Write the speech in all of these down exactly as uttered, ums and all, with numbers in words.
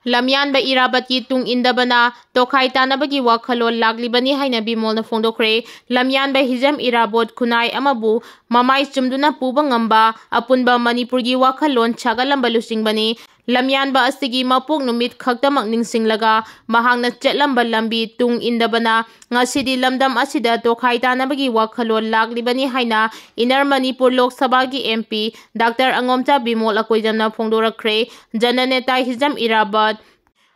ꯂꯝꯌꯥꯟꯕ ꯏꯔꯥꯕꯠꯀꯤ ꯇꯨꯡ ꯏꯟꯗꯕꯅ ꯇꯣꯈꯥꯏ ꯇꯥꯅꯕꯒꯤ ꯋꯥꯈꯜꯂꯣꯟ ꯂꯥꯛꯂꯤꯕꯅꯤ ꯍꯥꯏꯅ ꯕꯤꯃꯣꯜꯅ ꯐꯣꯡꯗꯣꯛꯈ꯭ꯔꯦ꯫ ꯂꯝꯌꯥꯟꯕ ꯍꯤꯖꯝ ꯏꯔꯥꯕꯣꯠ ꯈꯨꯟꯅꯥꯏ ꯑꯃꯕꯨ ꯃꯃꯥꯏ ꯆꯨꯝꯗꯨꯅ ꯄꯨꯕ ꯉꯝꯕ ꯑꯄꯨꯟꯕ ꯃꯅꯤꯄꯨꯔꯒꯤ ꯋꯥꯈꯜꯂꯣꯟ ꯁꯥꯒꯠꯂꯝꯕ ꯂꯨꯆꯤꯡꯕꯅꯤ꯫ ꯂꯝꯌꯥꯟꯕ ꯑꯁꯤꯒꯤ ꯃꯄꯣꯛ ꯅꯨꯃꯤꯠ ꯈꯛꯇꯃꯛ ꯅꯤꯡꯁꯤꯡꯂꯒ ꯃꯍꯥꯛꯅ ꯆꯠꯂꯝꯕ ꯂꯝꯕꯤ ꯇꯨꯡ ꯏꯟꯗꯕꯅ ꯉꯁꯤꯗꯤ ꯂꯝꯗꯝ ꯑꯁꯤꯗ ꯇꯣꯈꯥꯏ ꯇꯥꯅꯕꯒꯤ ꯋꯥꯈꯜꯂꯣꯟ ꯂꯥꯛꯂꯤꯕꯅꯤ ꯍꯥꯏꯅ ꯏꯟꯅꯔ ꯃꯅꯤꯄꯨꯔ ꯂꯣꯛ ꯁꯚꯥꯒꯤ ꯑꯦꯝ ꯄꯤ ꯗꯥꯛꯇꯔ ꯑꯉꯣꯝꯆꯥ ꯕꯤꯃꯣꯜ ꯑꯀꯣꯏꯖꯝꯅ ꯐꯣꯡꯗꯣꯔꯛꯈ꯭ꯔꯦ꯫ ꯖꯅꯅꯦꯇꯥ ꯍꯤꯖꯝ ꯏꯔꯥꯕꯠ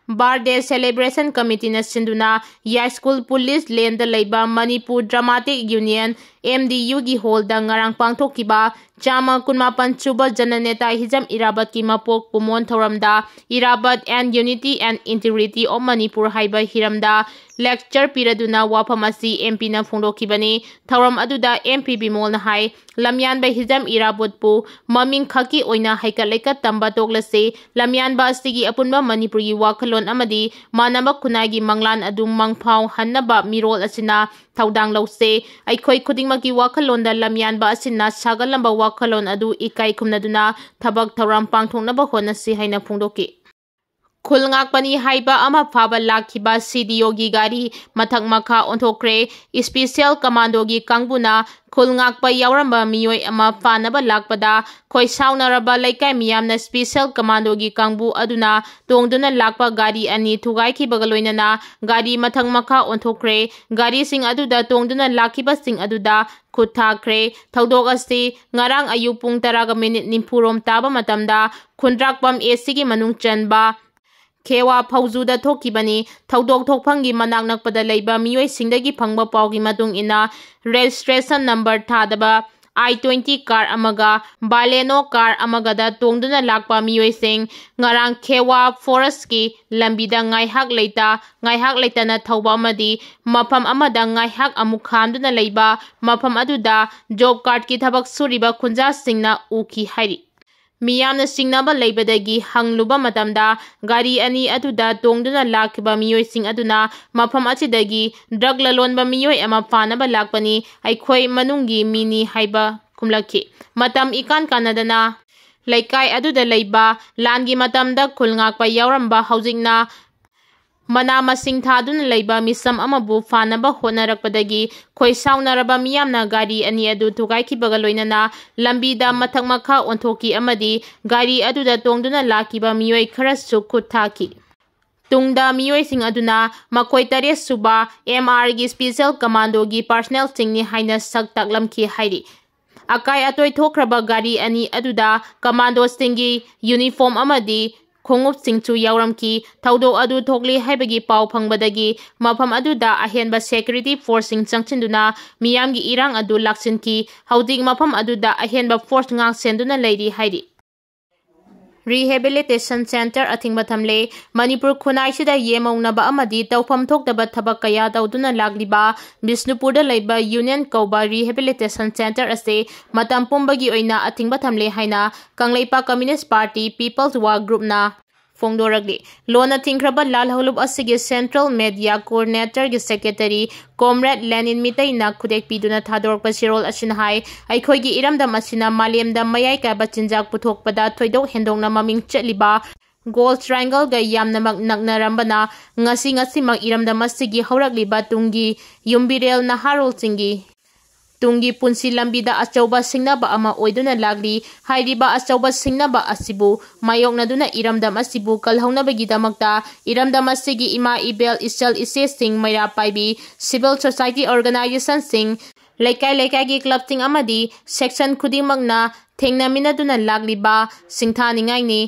ꯕꯥꯔꯗꯦ ꯁꯦꯂꯦꯕ꯭ꯔꯦꯁꯟ ꯀꯃꯤꯇꯤꯅ ꯁꯤꯟꯗꯨꯅ ꯌꯥꯏꯁ꯭ꯀꯨꯜ ꯄꯨꯂꯤꯁ ꯂꯦꯟꯗ ꯂꯩꯕ Manipur dramatic union, M D ꯌꯨꯒꯤ ꯍꯣꯜꯗ ꯉꯔꯥꯡ ꯄꯥꯡꯊꯣꯛꯈꯤꯕ ꯆꯥꯝꯃ ꯀꯨꯟꯃꯥꯄꯟ ꯁꯨꯕ ꯖꯅꯅꯦꯇꯥ ꯍꯤꯖꯝ ꯏꯔꯥꯕꯠꯀꯤ ꯃꯄꯣꯛ ꯀꯨꯝꯑꯣꯟ ꯊꯧꯔꯝꯗ Irabat and Unity and Integrity of Manipur ꯍꯥꯏꯕ ꯍꯤꯔꯝꯗ ꯂꯦꯛꯆꯔ ꯄꯤꯔꯗꯨꯅ ꯋꯥꯐꯝ ꯑꯁꯤ ꯑꯦꯝ ꯄꯤꯅ ꯐꯣꯡꯗꯣꯛꯈꯤꯕꯅꯤ꯫ ꯊꯧꯔꯝ ꯑꯗꯨꯗ ꯑꯦꯝ ꯄꯤ ꯕꯤꯃꯣꯜꯅ ꯍꯥꯏ, ꯂꯝꯌꯥꯟꯕ ꯍꯤꯖꯝ ꯏꯔꯥꯕꯣꯠꯄꯨ ꯃꯃꯤꯡ ꯈꯛꯀꯤ ꯑꯣꯏꯅ ꯍꯩꯀꯠ ꯂꯩꯀꯠ ꯇꯝꯕ ꯇꯣꯛꯂꯁꯤ, ꯂꯝꯌꯥꯟꯕ ꯑꯁꯤꯒꯤ ꯑꯄꯨꯟꯕ ꯃꯅꯤꯄꯨꯔꯒꯤ ꯋꯥꯈꯜꯂꯣꯟ ꯑꯃꯗꯤ ꯃꯥꯟꯅꯕ ꯈꯨꯟꯅꯥꯏꯒꯤ ꯃꯪꯂꯥꯟ ꯑꯗꯨ ꯃꯪꯐꯥꯎꯍꯟꯅꯕ ꯃꯤꯔꯣꯜ ꯑꯁꯤꯅ ꯊꯧꯗꯥꯡ ꯂꯧꯁꯦ꯫ ꯑꯩꯈꯣꯏ ꯈꯨꯗꯤꯡꯃꯛꯀꯤ ꯋꯥꯈꯜꯂꯣꯟꯗ ꯂꯝꯌꯥꯟꯕ ꯑꯁꯤꯅ ꯁꯥꯒꯠꯂꯝꯕ ꯋꯥꯈꯜꯂꯣꯟ ꯑꯗꯨ ꯏꯀꯥꯏ ꯈꯨꯝꯅꯗꯨꯅ ꯊꯕꯛ ꯊꯧꯔꯝ ꯄꯥꯡꯊꯣꯛꯅꯕ ꯍꯣꯠꯅꯁꯤ ꯍꯥꯏꯅ ꯐꯣꯡꯗꯣꯛꯈꯤ꯫ ꯈꯨꯜ ꯉꯥꯛꯄꯅꯤ ꯍꯥꯏꯕ ꯑꯃ ꯐꯥꯕ ꯂꯥꯛꯈꯤꯕ ꯁꯤ ꯗꯤ ꯑꯣꯒꯤ ꯒꯥꯔꯤ ꯃꯊꯛ ꯃꯈꯥ ꯑꯣꯟꯊꯣꯛꯈ꯭ꯔꯦ꯫ ꯏꯁꯄꯤꯁꯦꯜ ꯀꯃꯥꯟꯗꯣꯒꯤ ꯀꯥꯡꯕꯨꯅ ꯈꯨꯜ ꯉꯥꯛꯄ ꯌꯥꯎꯔꯝꯕ ꯃꯤꯑꯣꯏ ꯑꯃ ꯐꯥꯅꯕ ꯂꯥꯛꯄꯗ ꯈꯣꯏ ꯁꯥꯎꯅꯔꯕ ꯂꯩꯀꯥꯏ ꯃꯤꯌꯥꯝꯅ ꯏꯁꯄꯤꯁꯦꯜ ꯀꯃꯥꯟꯗꯣꯒꯤ ꯀꯥꯡꯕꯨ ꯑꯗꯨꯅ ꯇꯣꯡꯗꯨꯅ ꯂꯥꯛꯄ ꯒꯥꯔꯤ ꯑꯅꯤ ꯊꯨꯒꯥꯏꯈꯤꯕꯒ ꯂꯣꯏꯅꯅ ꯒꯥꯔꯤ ꯃꯊꯛ ꯃꯈꯥ ꯑꯣꯟꯊꯣꯛꯈ꯭ꯔꯦ꯫ ꯒꯥꯔꯤꯁꯤꯡ ꯑꯗꯨꯗ ꯇꯣꯡꯗꯨꯅ ꯂꯥꯛꯈꯤꯕꯁꯤꯡ ꯑꯗꯨꯗ ꯈꯨꯠ ꯊꯥꯈ꯭ꯔꯦ꯫ ꯊꯧꯗꯣꯛ ꯑꯁꯤ ꯉꯔꯥꯡ ꯑꯌꯨꯛ ꯄꯨꯡ ꯇꯔꯥꯒ ꯃꯤꯅꯤꯠ ꯅꯤꯐꯨꯔꯣꯝ ꯇꯥꯕ ꯃꯇꯝꯗ ꯈꯨꯟꯗ꯭ꯔꯥꯛꯄꯝ ꯑꯦ ꯁꯤꯒꯤ ꯃꯅꯨꯡ ꯆꯟꯕ ꯈꯦꯋꯥ ꯐꯧꯖꯨꯗ ꯊꯣꯛꯈꯤꯕꯅꯤ꯫ ꯊꯧꯗꯣꯛ ꯊꯣꯛꯐꯝꯒꯤ ꯃꯅꯥꯛ ꯅꯛꯄꯗ ꯂꯩꯕ ꯃꯤꯑꯣꯏꯁꯤꯡꯗꯒꯤ ꯐꯪꯕ ꯄꯥꯎꯒꯤ ꯃꯇꯨꯡ ꯏꯟꯅ, ꯔꯦꯖꯤꯁꯇ꯭ꯔꯦꯁꯟ ꯅꯝꯕꯔ ꯊꯥꯗꯕ ꯑꯥꯏ ꯇ꯭ꯋꯦꯟꯇꯤ ꯀꯥꯔ ꯑꯃꯒ ꯕꯥꯂꯦꯅꯣ ꯀꯥꯔ ꯑꯃꯒꯗ ꯇꯣꯡꯗꯨꯅ ꯂꯥꯛꯄ ꯃꯤꯑꯣꯏꯁꯤꯡ ꯉꯔꯥꯡ ꯈꯦꯋꯥ ꯐꯣꯔꯦꯁ꯭ꯠꯀꯤ ꯂꯝꯕꯤꯗ ꯉꯥꯏꯍꯥꯛ ꯂꯩꯇ ꯉꯥꯏꯍꯥꯛ ꯂꯩꯇꯅ ꯊꯧꯕ ꯑꯃꯗꯤ ꯃꯐꯝ ꯑꯃꯗ ꯉꯥꯏꯍꯥꯛ ꯑꯃꯨꯛ ꯈꯥꯝꯗꯨꯅ ꯂꯩꯕ, ꯃꯐꯝ ꯑꯗꯨꯗ ꯖꯣꯕ ꯀꯥꯔꯗꯀꯤ ꯊꯕꯛ ꯁꯨꯔꯤꯕ ꯈꯨꯟꯖꯥꯁꯤꯡꯅ ꯎꯈꯤ ꯍꯥꯏꯔꯤ꯫ ꯃꯤꯌꯥꯝꯅ ꯆꯤꯡꯅꯕ ꯂꯩꯕꯗꯒꯤ ꯍꯪꯂꯨꯕ ꯃꯇꯝꯗ, ꯒꯥꯔꯤ ꯑꯅꯤ ꯑꯗꯨꯗ ꯇꯣꯡꯗꯨꯅ ꯂꯥꯛꯈꯤꯕ ꯃꯤꯑꯣꯏꯁꯤꯡ ꯑꯗꯨꯅ ꯃꯐꯝ ꯑꯁꯤꯗꯒꯤ ꯗ꯭ꯔꯒ ꯂꯂꯣꯟꯕ ꯃꯤꯑꯣꯏ ꯑꯃ ꯐꯥꯅꯕ ꯂꯥꯛꯄꯅꯤ, ꯑꯩꯈꯣꯏ ꯃꯅꯨꯡꯒꯤ ꯃꯤꯅꯤ ꯍꯥꯏꯕ ꯈꯨꯝꯂꯛꯈꯤ꯫ ꯃꯇꯝ ꯏꯀꯥꯟ ꯀꯥꯟꯅꯗꯅ ꯂꯩꯀꯥꯏ ꯑꯗꯨꯗ ꯂꯩꯕ ꯂꯥꯟꯒꯤ ꯃꯇꯝꯗ ꯈꯨꯜ ꯉꯥꯛꯄ ꯌꯥꯎꯔꯝꯕ, ꯍꯧꯖꯤꯛꯅ ꯃꯅꯥ ꯃꯁꯤꯡ ꯊꯥꯗꯨꯅ ꯂꯩꯕ ꯃꯤꯁꯝ ꯑꯃꯕꯨ ꯐꯥꯅꯕ ꯍꯣꯠꯅꯔꯛꯄꯗꯒꯤ ꯈꯣꯏ ꯁꯥꯎꯅꯔꯕ ꯃꯤꯌꯥꯝꯅ ꯒꯥꯔꯤ ꯑꯅꯤ ꯑꯗꯨ ꯊꯨꯒꯥꯏꯈꯤꯕꯒ ꯂꯣꯏꯅꯅ ꯂꯝꯕꯤꯗ ꯃꯊꯛ ꯃꯈꯥ ꯑꯣꯟꯊꯣꯛꯈꯤ ꯑꯃꯗꯤ ꯒꯥꯔꯤ ꯑꯗꯨꯗ ꯇꯣꯡꯗꯨꯅ ꯂꯥꯛꯈꯤꯕ ꯃꯤꯑꯣꯏ ꯈꯔꯁꯨ ꯈꯨꯠ ꯊꯥꯈꯤ꯫ ꯇꯨꯡꯗ ꯃꯤꯑꯣꯏꯁꯤꯡ ꯑꯗꯨꯅ ꯃꯈꯣꯏ ꯇꯔꯦꯠ ꯁꯨꯕ ꯑꯦꯝ ꯑꯥꯔꯒꯤ ꯁ꯭ꯄꯦꯁꯤꯌꯦꯜ ꯀꯃꯥꯟꯗꯣꯒꯤ ꯄꯥꯔꯁꯅꯦꯜꯁꯤꯡꯅꯤ ꯍꯥꯏꯅ ꯁꯛ ꯇꯥꯛꯂꯝꯈꯤ ꯍꯥꯏꯔꯤ꯫ ꯑꯀꯥꯏ ꯑꯇꯣꯏ ꯊꯣꯛꯈ꯭ꯔꯕ ꯒꯥꯔꯤ ꯑꯅꯤ ꯑꯗꯨꯗ ꯀꯃꯥꯟꯗꯣꯁꯤꯡꯒꯤ ꯌꯨꯅꯤꯐꯣꯔꯝ ꯑꯃꯗꯤ ꯈꯣꯡꯎꯞꯁꯤꯡꯁꯨ ꯌꯥꯎꯔꯝꯈꯤ꯫ ꯊꯧꯗꯣꯛ ꯑꯗꯨ ꯊꯣꯛꯂꯦ ꯍꯥꯏꯕꯒꯤ ꯄꯥꯎ ꯐꯪꯕꯗꯒꯤ ꯃꯐꯝ ꯑꯗꯨꯗ ꯑꯍꯦꯟꯕ ꯁꯦꯀ꯭ꯌꯨꯔꯤꯇꯤ ꯐꯣꯔꯁꯁꯤꯡ ꯆꯪꯁꯤꯟꯗꯨꯅ ꯃꯤꯌꯥꯝꯒꯤ ꯏꯔꯥꯡ ꯑꯗꯨ ꯂꯥꯛꯁꯤꯟꯈꯤ꯫ ꯍꯧꯖꯤꯛ ꯃꯐꯝ ꯑꯗꯨꯗ ꯑꯍꯦꯟꯕ ꯐꯣꯔꯁ ꯉꯥꯛ ꯁꯦꯟꯗꯨꯅ ꯂꯩꯔꯤ ꯍꯥꯏꯔꯤ꯫ ꯔꯤꯍꯦꯕꯤꯂꯤꯇꯦꯁꯟ ꯁꯦꯟꯇꯔ ꯑꯊꯤꯡꯕ ꯊꯝꯂꯦ꯫ ꯃꯅꯤꯄꯨꯔ ꯈꯨꯟꯅꯥꯏꯁꯤꯗ ꯌꯦꯃꯧꯅꯕ ꯑꯃꯗꯤ ꯇꯧꯐꯝ ꯊꯣꯛꯇꯕ ꯊꯕꯛ ꯀꯌꯥ ꯇꯧꯗꯨꯅ ꯂꯥꯛꯂꯤꯕ ꯕꯤꯁꯅꯨꯄꯨꯔꯗ ꯂꯩꯕ ꯌꯨꯅꯤꯌꯟ ꯀꯧꯕ ꯔꯤꯍꯦꯕꯤꯂꯤꯇꯦꯁꯟ ꯁꯦꯟꯇꯔ ꯑꯁꯤ ꯃꯇꯝ ꯄꯨꯝꯕꯒꯤ ꯑꯣꯏꯅ ꯑꯊꯤꯡꯕ ꯊꯝꯂꯦ ꯍꯥꯏꯅ Kangleipak communist party peoples war ꯒ꯭ꯔꯨꯞꯅ ꯐꯣꯡꯗꯣꯔꯛꯂꯤ꯫ ꯂꯣꯟꯅ ꯊꯤꯡꯈ꯭ꯔꯕ ꯂꯥꯜꯍꯧꯂꯨꯞ ꯑꯁꯤꯒꯤ ꯁꯦꯟꯇ꯭ꯔꯦꯜ ꯃꯦꯗꯤꯌꯥ ꯀꯣꯑꯣꯔꯗꯤꯅꯦꯇꯔꯒꯤ ꯁꯦꯀ꯭ꯔꯦꯇꯔꯤ ꯀꯣꯝꯔꯦꯗ ꯂꯦꯅꯤꯟ ꯃꯤꯇꯩꯅ ꯈꯨꯗꯦꯛ ꯄꯤꯗꯨꯅ ꯊꯥꯗꯣꯔꯛꯄ ꯆꯦꯔꯣꯜ ꯑꯁꯤꯅ ꯍꯥꯏ, ꯑꯩꯈꯣꯏꯒꯤ ꯏꯔꯝꯗꯝ ꯑꯁꯤꯅ ꯃꯥꯂꯦꯝꯗ ꯃꯌꯥꯏ ꯀꯥꯏꯕ ꯆꯤꯟꯖꯥꯛ ꯄꯨꯊꯣꯛꯄꯗ ꯊꯣꯏꯗꯣꯛ ꯍꯦꯟꯗꯣꯛꯅ ꯃꯃꯤꯡ ꯆꯠꯂꯤꯕ ꯒꯣꯜ ꯇ꯭ꯔꯥꯏꯡꯒꯜꯒ ꯌꯥꯝꯅꯃꯛ ꯅꯛꯅꯔꯝꯕꯅ, ꯉꯁꯤ ꯉꯁꯤꯃꯛ ꯏꯔꯝꯗꯝ ꯑꯁꯤꯒꯤ ꯍꯧꯔꯛꯂꯤꯕ ꯇꯨꯡꯒꯤ ꯌꯨꯝꯕꯤꯔꯦꯜ ꯅꯍꯥꯔꯣꯜꯁꯤꯡꯒꯤ ꯇꯨꯡꯒꯤ ꯄꯨꯟꯁꯤ ꯂꯝꯕꯤꯗ ꯑꯆꯧꯕ ꯁꯤꯡꯅꯕ ꯑꯃ ꯑꯣꯏꯗꯨꯅ ꯂꯥꯛꯂꯤ꯫ ꯍꯥꯏꯔꯤꯕ ꯑꯆꯧꯕ ꯁꯤꯡꯅꯕ ꯑꯁꯤꯕꯨ ꯃꯥꯌꯣꯛꯅꯗꯨꯅ ꯏꯔꯝꯗꯝ ꯑꯁꯤꯕꯨ ꯀꯜꯍꯧꯅꯕꯒꯤꯗꯃꯛꯇ ꯏꯔꯝꯗꯝ ꯑꯁꯤꯒꯤ ꯏꯃꯥ ꯏꯕꯦꯜ, ꯏꯆꯜ ꯏꯆꯦꯁꯤꯡ, ꯃꯩꯔꯥ ꯄꯥꯏꯕꯤ, ꯁꯤꯚꯤꯜ ꯁꯣꯁꯥꯏꯇꯤ ꯑꯣꯔꯒꯅꯥꯏꯖꯦꯁꯟꯁꯤꯡ, ꯂꯩꯀꯥꯏ ꯂꯩꯀꯥꯏꯒꯤ ꯀ꯭ꯂꯕꯁꯤꯡ ꯑꯃꯗꯤ ꯁꯦꯛꯁꯟ ꯈꯨꯗꯤꯡꯃꯛꯅ ꯊꯦꯡꯅꯃꯤꯟꯅꯗꯨꯅ ꯂꯥꯛꯂꯤꯕ ꯁꯤꯡꯊꯥꯅꯤꯡꯉꯥꯏꯅꯤ꯫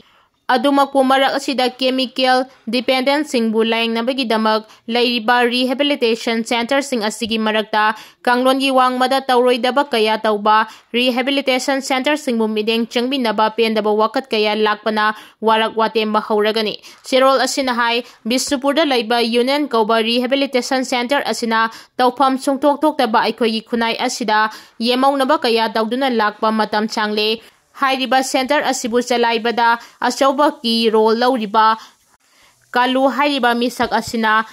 ꯑꯗꯨꯃꯛꯄꯨ ꯃꯔꯛ ꯑꯁꯤꯗ ꯀꯦꯃꯤꯀꯦꯜ ꯗꯤꯄꯦꯟꯗꯦꯟꯁꯤꯡꯕꯨ ꯂꯥꯌꯦꯡꯅꯕꯒꯤꯗꯃꯛ ꯂꯩꯔꯤꯕ ꯔꯤꯍꯦꯕꯤꯂꯤꯇꯦꯁꯟ ꯁꯦꯟꯇꯔꯁꯤꯡ ꯑꯁꯤꯒꯤ ꯃꯔꯛꯇ ꯀꯥꯡꯂꯣꯟꯒꯤ ꯋꯥꯡꯃꯗ ꯇꯧꯔꯣꯏꯗꯕ ꯀꯌꯥ ꯇꯧꯕ, ꯔꯤꯍꯦꯕꯤꯂꯤꯇꯦꯁꯟ ꯁꯦꯟꯇꯔꯁꯤꯡꯕꯨ ꯃꯤꯠꯌꯦꯡ ꯆꯪꯕꯤꯅꯕ ꯄꯦꯟꯗꯕ ꯋꯥꯀꯠ ꯀꯌꯥ ꯂꯥꯛꯄꯅ ꯋꯥꯔꯛ ꯋꯥꯇꯦꯝꯕ ꯍꯧꯔꯒꯅꯤ꯫ ꯆꯦꯔꯣꯜ ꯑꯁꯤꯅ ꯍꯥꯏ, ꯕꯤꯁꯅꯨꯄꯨꯔꯗ ꯂꯩꯕ ꯌꯨꯅꯤꯌꯟ ꯀꯧꯕ ꯔꯤꯍꯦꯕꯤꯂꯤꯇꯦꯁꯟ ꯁꯦꯟꯇꯔ ꯑꯁꯤꯅ ꯇꯧꯐꯝ ꯁꯨꯡꯊꯣꯛ ꯊꯣꯛꯇꯕ ꯑꯩꯈꯣꯏꯒꯤ ꯈꯨꯟꯅꯥꯏ ꯑꯁꯤꯗ ꯌꯦꯃꯧꯅꯕ ꯀꯌꯥ ꯇꯧꯗꯨꯅ ꯂꯥꯛꯄ ꯃꯇꯝ ꯁꯥꯡꯂꯦ꯫ ꯍꯥꯏꯔꯤꯕ ꯁꯦꯟꯇꯔ ꯑꯁꯤꯕꯨ ꯆꯂꯥꯏꯕꯗ ꯑꯆꯧꯕ ꯀꯤ ꯔꯣꯜ ꯂꯧꯔꯤꯕ ꯀꯥꯂꯨ ꯍꯥꯏꯔꯤꯕ ꯃꯤꯁꯛ ꯑꯁꯤꯅ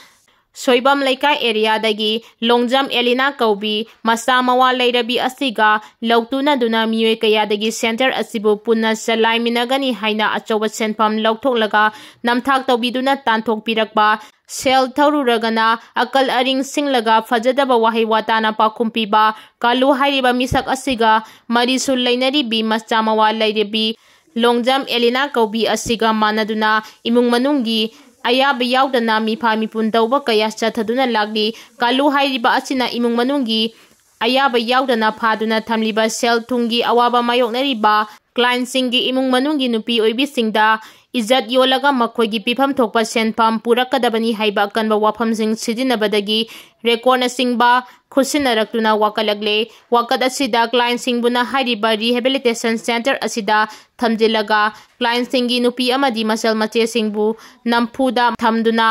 ꯁꯣꯏꯕꯝ ꯂꯩꯀꯥꯏ ꯑꯦꯔꯤꯌꯥꯗꯒꯤ ꯂꯣꯡꯖꯝ ꯑꯦꯂꯤꯅꯥ ꯀꯧꯕꯤ ꯃꯆꯥ ꯃꯋꯥ ꯂꯩꯔꯕꯤ ꯑꯁꯤꯒ ꯂꯧꯇꯨꯅꯗꯨꯅ ꯃꯤꯑꯣꯏ ꯀꯌꯥꯗꯒꯤ ꯁꯦꯟꯇꯔ ꯑꯁꯤꯕꯨ ꯄꯨꯟꯅ ꯆꯂꯥꯏꯃꯤꯟꯅꯒꯅꯤ ꯍꯥꯏꯅ ꯑꯆꯧꯕ ꯁꯦꯟꯐꯝ ꯂꯧꯊꯣꯛꯂꯒ ꯅꯝꯊꯥꯛ ꯇꯧꯕꯤꯗꯨꯅ ꯇꯥꯟꯊꯣꯛꯄꯤꯔꯛꯄ, ꯁꯦꯜ ꯊꯧꯔꯨꯔꯒꯅ ꯑꯀꯜ ꯑꯔꯤꯡ ꯁꯤꯡꯂꯒ ꯐꯖꯗꯕ ꯋꯥꯍꯩ ꯋꯥꯇꯥꯅ ꯄꯥꯎꯈꯨꯝ ꯄꯤꯕ ꯀꯥꯂꯨ ꯍꯥꯏꯔꯤꯕ ꯃꯤꯁꯛ ꯑꯁꯤꯒ ꯃꯔꯤꯁꯨ ꯂꯩꯅꯔꯤꯕꯤ ꯃꯆꯥ ꯃꯋꯥ ꯂꯩꯔꯕꯤ ꯂꯣꯡꯖꯝ ꯑꯦꯂꯤꯅꯥ ꯀꯧꯕꯤ ꯑꯁꯤꯒ ꯃꯥꯟꯅꯗꯨꯅ ꯏꯃꯨꯡ ꯃꯅꯨꯡꯒꯤ ꯑꯌꯥꯕ ꯌꯥꯎꯗꯅ ꯃꯤꯐꯥ ꯃꯤꯄꯨꯟ ꯇꯧꯕ ꯀꯌꯥ ꯆꯠꯊꯗꯨꯅ ꯂꯥꯛꯂꯤ꯫ ꯀꯥꯂꯨ ꯍꯥꯏꯔꯤꯕ ꯑꯁꯤꯅ ꯏꯃꯨꯡ ꯃꯅꯨꯡꯒꯤ ꯑꯌꯥꯕ ꯌꯥꯎꯗꯅ ꯐꯥꯗꯨꯅ ꯊꯝꯂꯤꯕ ꯁꯦꯜ ꯊꯨꯝꯒꯤ ꯑꯋꯥꯕ ꯃꯥꯌꯣꯛꯅꯔꯤꯕ ꯀ꯭ꯂꯥꯏꯟꯁꯤꯡꯒꯤ ꯏꯃꯨꯡ ꯃꯅꯨꯡꯒꯤ ꯅꯨꯄꯤ ꯑꯣꯏꯕꯤꯁꯤꯡꯗ ꯏꯖꯠ ꯌꯣꯜꯂꯒ ꯃꯈꯣꯏꯒꯤ ꯄꯤꯐꯝ ꯊꯣꯛꯄ ꯁꯦꯟꯐꯝ ꯄꯨꯔꯛꯀꯗꯕꯅꯤ ꯍꯥꯏꯕ ꯑꯀꯟꯕ ꯋꯥꯐꯝꯁꯤꯡ ꯁꯤꯖꯤꯟꯅꯕꯗꯒꯤ ꯔꯦꯀꯣꯔꯠꯅꯆꯤꯡꯕ ꯈꯨꯠꯁꯤꯟꯅꯔꯛꯇꯨꯅ ꯋꯥꯀꯠꯂꯛꯂꯦ꯫ ꯋꯥꯀꯠ ꯑꯁꯤꯗ ꯀ꯭ꯂꯥꯏꯟꯁꯤꯡꯕꯨꯅ ꯍꯥꯏꯔꯤꯕ ꯔꯤꯍꯦꯕꯤꯂꯤꯇꯦꯁꯟ ꯁꯦꯟꯇꯔ ꯑꯁꯤꯗ ꯊꯝꯖꯤꯜꯂꯒ ꯀ꯭ꯂꯥꯏꯟꯁꯤꯡꯒꯤ ꯅꯨꯄꯤ ꯑꯃꯗꯤ ꯃꯆꯜ ꯃꯆꯦꯁꯤꯡꯕꯨ ꯅꯝꯐꯨꯗ ꯊꯝꯗꯨꯅ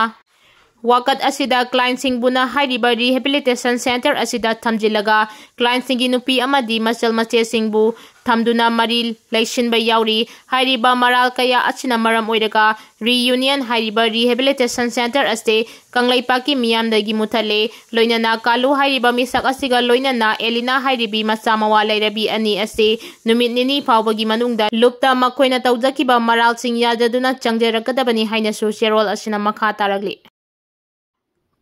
ꯋꯥꯀꯠ ꯑꯁꯤꯗ ꯀ꯭ꯂꯥꯏꯟꯁꯤꯡꯕꯨꯅ ꯍꯥꯏꯔꯤꯕ ꯔꯤꯍꯦꯕꯤꯂꯤꯇꯦꯁꯟ ꯁꯦꯟꯇꯔ ꯑꯁꯤꯗ ꯊꯝꯖꯤꯜꯂꯒ ꯀ꯭ꯂꯥꯏꯟꯁꯤꯡꯒꯤ ꯅꯨꯄꯤ ꯑꯃꯗꯤ ꯃꯆꯜ ꯃꯆꯦꯁꯤꯡꯕꯨ ꯊꯝꯗꯨꯅ ꯃꯔꯤ ꯂꯩꯁꯤꯟꯕ ꯌꯥꯎꯔꯤ꯫ ꯍꯥꯏꯔꯤꯕ ꯃꯔꯥꯜ ꯀꯌꯥ ꯑꯁꯤꯅ ꯃꯔꯝ ꯑꯣꯏꯔꯒ ꯔꯤꯌꯨꯅꯤꯌꯟ ꯍꯥꯏꯔꯤꯕ ꯔꯤꯍꯦꯕꯤꯂꯤꯇꯦꯁꯟ ꯁꯦꯟꯇꯔ ꯑꯁꯤ ꯀꯪꯂꯩꯄꯥꯛꯀꯤ ꯃꯤꯌꯥꯝꯗꯒꯤ ꯃꯨꯊꯠꯂꯦ꯫ ꯂꯣꯏꯅꯅ ꯀꯥꯂꯨ ꯍꯥꯏꯔꯤꯕ ꯃꯤꯁꯛ ꯑꯁꯤꯒ ꯂꯣꯏꯅꯅ ꯑꯦꯂꯤꯅꯥ ꯍꯥꯏꯔꯤꯕꯤ ꯃꯆꯥ ꯃꯋꯥ ꯂꯩꯔꯕꯤ ꯑꯅꯤ ꯑꯁꯤ ꯅꯨꯃꯤꯠ ꯅꯤꯅꯤ ꯐꯥꯎꯕꯒꯤ ꯃꯅꯨꯡꯗ ꯂꯨꯞꯇ ꯃꯈꯣꯏꯅ ꯇꯧꯖꯈꯤꯕ ꯃꯔꯥꯜꯁꯤꯡ ꯌꯥꯖꯗꯨꯅ ꯆꯪꯖꯔꯛꯀꯗꯕꯅꯤ ꯍꯥꯏꯅꯁꯨ ꯆꯦꯔꯣꯜ ꯑꯁꯤꯅ ꯃꯈꯥ ꯇꯥꯔꯛꯂꯤ꯫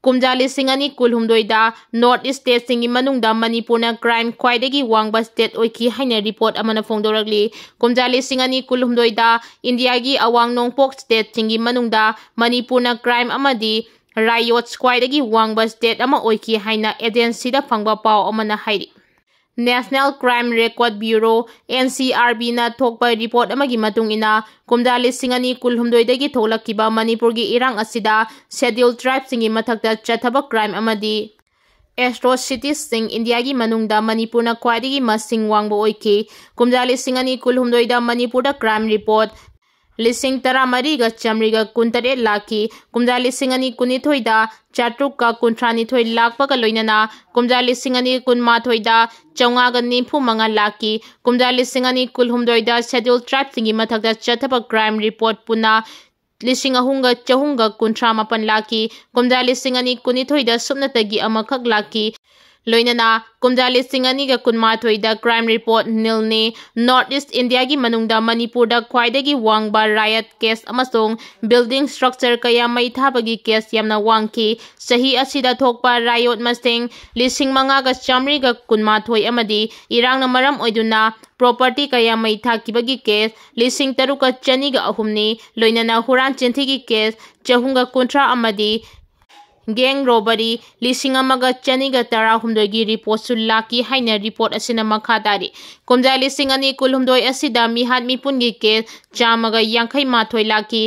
ꯀꯨꯝꯖꯥ ꯂꯤꯁꯤꯡ ꯑꯅꯤ ꯀꯨꯟꯍꯨꯝꯗꯣꯏꯗ ꯅꯣꯔꯠ ꯏꯁ ꯁ꯭ꯇꯦꯠꯁꯤꯡꯒꯤ ꯃꯅꯨꯡꯗ ꯃꯅꯤꯄꯨꯔꯅ ꯀ꯭ꯔꯥꯏꯝ ꯈ꯭ꯋꯥꯏꯗꯒꯤ ꯋꯥꯡꯕ ꯁ꯭ꯇꯦꯠ ꯑꯣꯏꯈꯤ ꯍꯥꯏꯅ ꯔꯤꯄꯣꯔꯠ ꯑꯃꯅ ꯐꯣꯡꯗꯣꯔꯛꯂꯤ꯫ ꯀꯨꯝꯖꯥ ꯂꯤꯁꯤꯡ ꯑꯅꯤ ꯀꯨꯟꯍꯨꯝꯗꯣꯏꯗ ꯏꯟꯗꯤꯌꯥꯒꯤ ꯑꯋꯥꯡ ꯅꯣꯡꯄꯣꯛ ꯁ꯭ꯇꯦꯠꯁꯤꯡꯒꯤ ꯃꯅꯨꯡꯗ ꯃꯅꯤꯄꯨꯔꯅ ꯀ꯭ꯔꯥꯏꯝ ꯑꯃꯗꯤ ꯔꯥꯏꯌꯣꯠꯁ ꯈ꯭ꯋꯥꯏꯗꯒꯤ ꯋꯥꯡꯕ ꯁ꯭ꯇꯦꯠ ꯑꯃ ꯑꯣꯏꯈꯤ ꯍꯥꯏꯅ ꯑꯦꯖꯦꯟꯁꯤꯗ ꯐꯪꯕ ꯄꯥꯎ ꯑꯃꯅ ꯍꯥꯏꯔꯤ꯫ National crime record bureau, N C R ꯕꯤꯅ ꯊꯣꯛꯄ ꯔꯤꯄꯣꯔꯠ ꯑꯃꯒꯤ ꯃꯇꯨꯡ ꯏꯟꯅ, ꯀꯨꯝꯖꯥ ꯂꯤꯁꯤꯡ ꯑꯅꯤ ꯀꯨꯟꯍꯨꯝꯗꯣꯏꯗꯒꯤ ꯊꯣꯛꯂꯛꯈꯤꯕ ꯃꯅꯤꯄꯨꯔꯒꯤ ꯏꯔꯥꯡ ꯑꯁꯤꯗ ꯁꯦꯗ꯭ꯌꯨꯜ ꯇ꯭ꯔꯥꯏꯕꯁꯤꯡꯒꯤ ꯃꯊꯛꯇ ꯆꯠꯊꯕ ꯀ꯭ꯔꯥꯏꯝ ꯑꯃꯗꯤ ꯑꯦꯇ꯭ꯔꯣꯁꯤꯇꯤꯁꯁꯤꯡ ꯏꯟꯗꯤꯌꯥꯒꯤ ꯃꯅꯨꯡꯗ ꯃꯅꯤꯄꯨꯔꯅ ꯈ꯭ꯋꯥꯏꯗꯒꯤ ꯃꯁꯤꯡ ꯋꯥꯡꯕ ꯑꯣꯏꯈꯤ꯫ ꯀꯨꯝꯖꯥ ꯂꯤꯁꯤꯡ ꯑꯅꯤ ꯀꯨꯟꯍꯨꯝꯗꯣꯏꯗ ꯃꯅꯤꯄꯨꯔꯗ ꯀ꯭ꯔꯥꯏꯝ ꯔꯤꯄꯣꯔꯠ ꯂꯤꯁꯤꯡ ꯇꯔꯥꯃꯔꯤꯒ ꯆꯥꯃꯔꯤꯒ ꯀꯨꯟꯇꯔꯦꯠ ꯂꯥꯛꯈꯤ꯫ ꯀꯨꯝꯖꯥ ꯂꯤꯁꯤꯡ ꯑꯅꯤ ꯀꯨꯟꯅꯤꯊꯣꯏꯗ ꯆꯥꯇ꯭ꯔꯨꯛꯀ ꯀꯨꯟꯊ꯭ꯔꯥꯅꯤꯊꯣꯏ ꯂꯥꯛꯄꯒ ꯂꯣꯏꯅꯅ ꯀꯨꯝꯖꯥ ꯂꯤꯁꯤꯡ ꯑꯅꯤ ꯀꯨꯟꯃꯥꯊꯣꯏꯗ ꯆꯥꯝꯃꯉꯥꯒ ꯅꯤꯐꯨ ꯃꯉꯥ ꯂꯥꯛꯈꯤ꯫ ꯀꯨꯝꯖꯥ ꯂꯤꯁꯤꯡ ꯑꯅꯤ ꯀꯨꯟꯍꯨꯝꯗꯣꯏꯗ ꯁꯦꯗ꯭ꯌꯨꯜ ꯇ꯭ꯔꯥꯏꯕꯁꯤꯡꯒꯤ ꯃꯊꯛꯇ ꯆꯠꯊꯕ ꯀ꯭ꯔꯥꯏꯝ ꯔꯤꯄꯣꯔꯠ ꯄꯨꯟꯅ ꯂꯤꯁꯤꯡ ꯑꯍꯨꯝꯒ ꯆꯍꯨꯝꯒ ꯀꯨꯟꯊ꯭ꯔꯥ ꯃꯥꯄꯟ ꯂꯥꯛꯈꯤ꯫ ꯀꯨꯝꯖꯥ ꯂꯤꯁꯤꯡ ꯑꯅꯤ ꯀꯨꯟꯅꯤꯊꯣꯏꯗ ꯁꯨꯞꯅꯇꯒꯤ ꯑꯃꯈꯛ ꯂꯥꯛꯈꯤ꯫ ꯂꯣꯏꯅꯅ ꯀꯨꯝꯖꯥ ꯂꯤꯁꯤꯡ ꯑꯅꯤꯒ ꯀꯨꯟꯃꯥꯊꯣꯏꯗ crime report nil ꯅꯤ꯫ North East India ꯒꯤ ꯃꯅꯨꯡꯗ ꯃꯅꯤꯄꯨꯔꯗ ꯈ꯭ꯋꯥꯏꯗꯒꯤ ꯋꯥꯡꯕ riot case ꯑꯃꯁꯨꯡ building structure ꯀꯌꯥ ꯃꯩ ꯊꯥꯕꯒꯤ case ꯌꯥꯝꯅ ꯋꯥꯡꯈꯤ꯫ ꯆꯍꯤ ꯑꯁꯤꯗ ꯊꯣꯛꯄ riot ꯃꯁꯤꯡ ꯂꯤꯁꯤꯡ ꯃꯉꯥꯒ ꯆꯥꯃꯔꯤꯒ ꯀꯨꯟꯃꯥꯊꯣꯏ ꯑꯃꯗꯤ ꯏꯔꯥꯡꯅ ꯃꯔꯝ ꯑꯣꯏꯗꯨꯅ property ꯀꯌꯥ ꯃꯩ ꯊꯥꯈꯤꯕꯒꯤ case ꯂꯤꯁꯤꯡ ꯇꯔꯨꯛꯀ ꯆꯅꯤꯒ ꯑꯍꯨꯝꯅꯤ꯫ ꯂꯣꯏꯅꯅ ꯍꯨꯔꯥꯟ ꯆꯤꯟꯊꯤꯒꯤ case ꯆꯍꯨꯝꯒ ꯀꯨꯟꯊ꯭ꯔꯥ ꯑꯃꯗꯤ gang robbery ꯂꯤꯁꯤꯡ ꯑꯃꯒ ꯆꯅꯤꯒ ꯇꯔꯥꯍꯨꯝꯗꯣꯏꯒꯤ report ꯁꯨ ꯂꯥꯛꯈꯤ ꯍꯥꯏꯅ report ꯑꯁꯤꯅ ꯃꯈꯥ ꯇꯥꯔꯤ꯫ ꯀꯨꯝꯖꯥ ꯂꯤꯁꯤꯡ ꯑꯅꯤ ꯀꯨꯟꯍꯨꯝꯗꯣꯏ ꯑꯁꯤꯗ ꯃꯤꯍꯥꯠ ꯃꯤꯄꯨꯟꯒꯤ case ꯆꯥꯝꯃꯒ ꯌꯥꯡꯈꯩ ꯃꯥꯊꯣꯏ ꯂꯥꯛꯈꯤ꯫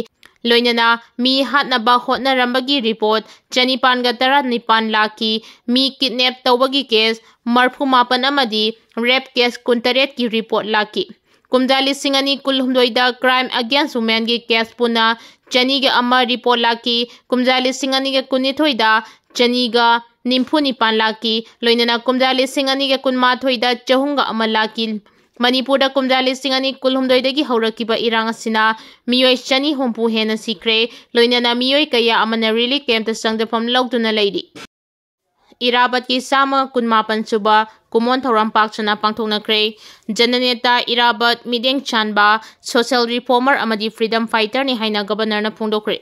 ꯂꯣꯏꯅꯅ ꯃꯤ ꯍꯥꯠꯅꯕ ꯍꯣꯠꯅꯔꯝꯕꯒꯤ report ꯆꯅꯤꯄꯥꯟꯒ ꯇꯔꯥꯅꯤꯄꯥꯟ ꯂꯥꯛꯈꯤ꯫ ꯃꯤ kidnap ꯇꯧꯕꯒꯤ case ꯃꯔꯐꯨ ꯃꯥꯄꯟ ꯑꯃꯗꯤ rape case ꯀꯨꯟꯇꯔꯦꯠꯀꯤ report ꯂꯥꯛꯈꯤ꯫ ꯀꯨꯝꯖꯥ ꯂꯤꯁꯤꯡ ꯑꯅꯤ ꯀꯨꯟꯍꯨꯝꯗꯣꯏꯗ crime against women ꯒꯤ case ꯄꯨꯟꯅ ꯆꯅꯤꯒ ꯑꯃ report ꯂꯥꯛꯈꯤ꯫ ꯀꯨꯝꯖꯥ ꯂꯤꯁꯤꯡ ꯑꯅꯤꯒ ꯀꯨꯟꯅꯤꯊꯣꯏꯗ ꯆꯅꯤꯒ ꯅꯤꯐꯨ ꯅꯤꯄꯥꯟ ꯂꯥꯛꯈꯤ꯫ ꯂꯣꯏꯅꯅ ꯀꯨꯝꯖꯥ ꯂꯤꯁꯤꯡ ꯑꯅꯤꯒ ꯀꯨꯟꯃꯥꯊꯣꯏꯗ ꯆꯍꯨꯝꯒ ꯑꯃ ꯂꯥꯛꯈꯤ꯫ ꯃꯅꯤꯄꯨꯔꯗ ꯀꯨꯝꯖꯥ ꯂꯤꯁꯤꯡ ꯑꯅꯤ ꯀꯨꯟꯍꯨꯝꯗꯣꯏꯗꯒꯤ ꯍꯧꯔꯛꯈꯤꯕ ꯏꯔꯥꯡ ꯑꯁꯤꯅ ꯃꯤꯑꯣꯏ ꯆꯅꯤ ꯍꯨꯝꯐꯨ ꯍꯦꯟꯅ ꯁꯤꯈ꯭ꯔꯦ꯫ ꯂꯣꯏꯅꯅ ꯃꯤꯑꯣꯏ ꯀꯌꯥ ꯑꯃꯅ relief camp ꯇ ꯆꯪꯖꯐꯝ ꯂꯧꯗꯨꯅ ꯂꯩꯔꯤ꯫ ꯏꯔꯥꯕꯠꯀꯤ ꯆꯥꯝꯃꯒ ꯀꯨꯟꯃꯥꯄꯟ ꯁꯨꯕ ꯀꯨꯃꯣꯟ ꯊꯧꯔꯝ ꯄꯥꯛ ꯁꯟꯅ ꯄꯥꯡꯊꯣꯛꯅꯈ꯭ꯔꯦ꯫ ꯖꯅꯅꯦꯇꯥ ꯏꯔꯥꯕꯠ ꯃꯤꯠꯌꯦꯡ ꯆꯥꯟꯕ social reformer ꯑꯃꯗꯤ freedom fighter ꯅꯤ ꯍꯥꯏꯅ Governor ꯅ ꯐꯣꯡꯗꯣꯛꯈ꯭ꯔꯦ꯫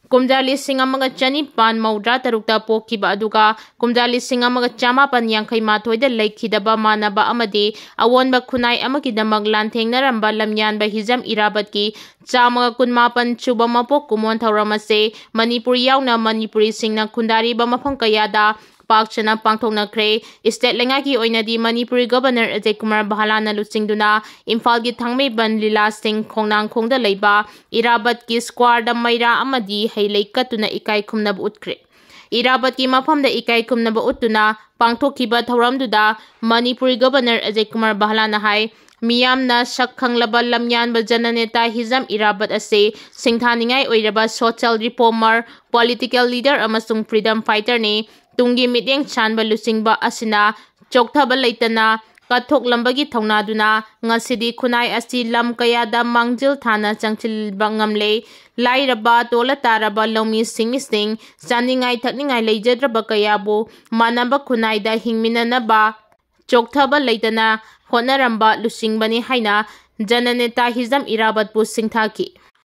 ꯀꯨꯝꯖꯥ ꯂꯤꯁꯤꯡ ꯑꯃꯒ ꯆꯅꯤꯄꯥꯟ ꯃꯧꯗ꯭ꯔꯥ ꯇꯔꯨꯛꯇ ꯄꯣꯛꯈꯤꯕ ꯑꯗꯨꯒ ꯀꯨꯝꯖꯥ ꯂꯤꯁꯤꯡ ꯑꯃꯒ ꯆꯃꯥꯄꯟ ꯌꯥꯡꯈꯩ ꯃꯥꯊꯣꯏꯗ ꯂꯩꯈꯤꯗꯕ ꯃꯥꯟꯅꯕ ꯑꯃꯗꯤ ꯑꯑꯣꯟꯕ ꯈꯨꯟꯅꯥꯏ ꯑꯃꯒꯤꯗꯃꯛ ꯂꯥꯟꯊꯦꯡꯅꯔꯝꯕ ꯂꯝꯌꯥꯟꯕ ꯍꯤꯖꯝ ꯏꯔꯥꯕꯠꯀꯤ ꯆꯥꯝꯃꯒ ꯀꯨꯟꯃꯥꯄꯟ ꯁꯨꯕ ꯃꯄꯣꯛ ꯀꯨꯃꯣꯟ ꯊꯧꯔꯝ ꯑꯁꯤ ꯃꯅꯤꯄꯨꯔ ꯌꯥꯎꯅ ꯃꯅꯤꯄꯨꯔꯤꯁꯤꯡꯅ ꯈꯨꯟꯗꯥꯔꯤꯕ ꯃꯐꯝ ꯀꯌꯥꯗ ꯄꯥꯛ ꯁꯟꯅ ꯄꯥꯡꯊꯣꯛꯅꯈ꯭ꯔꯦ꯫ State ꯂꯩꯉꯥꯛꯀꯤ ꯑꯣꯏꯅꯗꯤ ꯃꯅꯤꯄꯨꯔꯤ Governor ꯑꯖꯌ ꯀꯨꯃꯥꯔ ꯕꯍꯂꯥꯅ ꯂꯨꯆꯤꯡꯗꯨꯅ ꯏꯝꯐꯥꯜꯒꯤ ꯊꯥꯡꯃꯩꯕꯟ ꯂꯤꯂꯥ ꯁꯤꯡ ꯈꯣꯡꯅꯥꯡꯈꯣꯡꯗ ꯂꯩꯕ ꯏꯔꯥꯕꯠꯀꯤ square ꯗ ꯃꯩꯔꯥ ꯑꯃꯗꯤ ꯍꯩ ꯂꯩ ꯀꯠꯇꯨꯅ ꯏꯀꯥꯏ ꯈꯨꯝꯅꯕ ꯎꯠꯈ꯭ꯔꯦ꯫ ꯏꯔꯥꯕꯠꯀꯤ ꯃꯐꯝꯗ ꯏꯀꯥꯏ ꯈꯨꯝꯅꯕ ꯎꯠꯇꯨꯅ ꯄꯥꯡꯊꯣꯛꯈꯤꯕ ꯊꯧꯔꯝꯗꯨꯗ ꯃꯅꯤꯄꯨꯔꯤ Governor ꯑꯖꯌ ꯀꯨꯃꯥꯔ ꯕꯍꯂꯥꯅ ꯍꯥꯏ, ꯃꯤꯌꯥꯝꯅ ꯁꯛ ꯈꯪꯂꯕ ꯂꯝꯌꯥꯟꯕ ꯖꯅꯅꯦꯇꯥ ꯍꯤꯖꯝ ꯏꯔꯥꯕꯠ ꯑꯁꯤ ꯁꯤꯡꯊꯥꯅꯤꯡꯉꯥꯏ ꯑꯣꯏꯔꯕ social reformer, political leader ꯑꯃꯁꯨꯡ freedom fighter ꯅꯤ꯫ ꯇꯨꯡꯒꯤ ꯃꯤꯠꯌꯦꯡ ꯁꯥꯟꯕ ꯂꯨꯆꯤꯡꯕ ꯑꯁꯤꯅ ꯆꯣꯛꯊꯕ ꯂꯩꯇꯅ ꯀꯠꯊꯣꯛꯂꯝꯕꯒꯤ ꯊꯧꯅꯥꯗꯨꯅ ꯉꯁꯤꯗꯤ ꯈꯨꯟꯅꯥꯏ ꯑꯁꯤ ꯂꯝ ꯀꯌꯥꯗ ꯃꯥꯡꯖꯤꯜ ꯊꯥꯅ ꯆꯪꯁꯤꯟꯕ ꯉꯝꯂꯦ꯫ ꯂꯥꯏꯔꯕ, ꯇꯣꯜꯂ ꯇꯥꯔꯕ ꯂꯧꯃꯤꯁꯤꯡꯁꯤꯡ ꯆꯥꯅꯤꯡꯉꯥꯏ ꯊꯛꯅꯤꯡꯉꯥꯏ ꯂꯩꯖꯗ꯭ꯔꯕ ꯀꯌꯥꯕꯨ ꯃꯥꯟꯅꯕ ꯈꯨꯟꯅꯥꯏꯗ ꯍꯤꯡꯃꯤꯟꯅꯅꯕ ꯆꯣꯛꯊꯕ ꯂꯩꯇꯅ ꯍꯣꯠꯅꯔꯝꯕ ꯂꯨꯆꯤꯡꯕꯅꯤ ꯍꯥꯏꯅ ꯖꯅꯅꯦꯇꯥ ꯍꯤꯖꯝ ꯏꯔꯥꯕꯠꯄꯨ ꯁꯤꯡꯊꯥꯈꯤ꯫